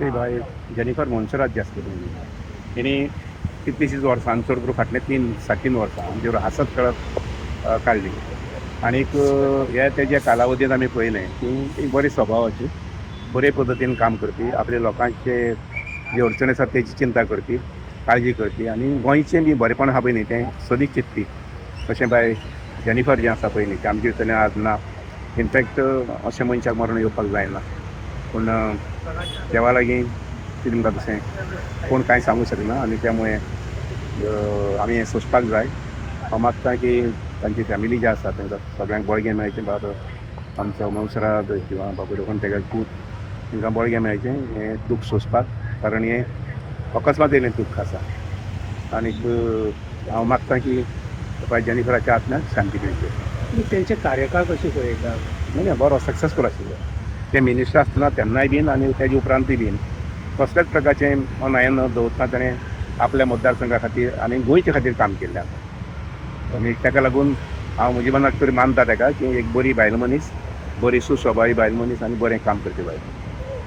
ती बाय जेनिफर मोन्सेरात जी आसली पळय न्ही, तेणी कितलींशींच वर्सां आनी चड करून फाटले तीन साडे तीन वर्सां आमचे हांसत खेळत काडली. आनीक ह्या तेज्या कालावधींत आमी पळयलें की एक बरी स्वभावाची, बरे पद्दतीन काम करपी, आपल्या लोकांचे जे अडचणी आसात तेजी चिंता करपी, काळजी करपी आनी गोंयचें बी बरेपण आहा पळय न्ही तें सदींच चिंतपी अशें बाय जेनिफर जें आसा पळय न्ही तें आमचे भितरल्यान आज ना. इनफॅक्ट अशें मनशाक मरण येवपाक जायना, पूण देवा लागीं कितें म्हणटा तशें कोण कांय सांगूंक शकना आनी त्यामुळे आमी हें सोंसपाक जाय. हांव मागता की तांची फॅमिली जी आसा तांकां सगळ्यांक बळगें मेळचें, बाबा आमचो मोन्सेरात किंवां बाबू कोण तेगे पूत तांकां बळगें मेळचें हें दूख सोंसपाक, कारण हें अकस्मात येयलें दूख आसा. आनीक हांव मागता की बाय जेनिफराच्या आत्म्याक शांती मेळची. तुमी तेंचे कार्यकाळ कशें पळयता? नाही, बरो सक्सेसफूल आशिल्लो. ते मिनिस्टर आसतना तेन्नाय बीन आनी तेजे उपरांतूय बीन कसल्याच प्रकारचें मनायन दवरतना ताणें आपल्या मतदारसंघा खातीर आनी गोंयचे खातीर काम केल्लें आसा. आनी ताका लागून हांव म्हज्या मनाक तरी मानता ताका की एक बरी बायल मनीस, बरी सुस्वभावी बायल मनीस आनी बरें काम करपी बायल.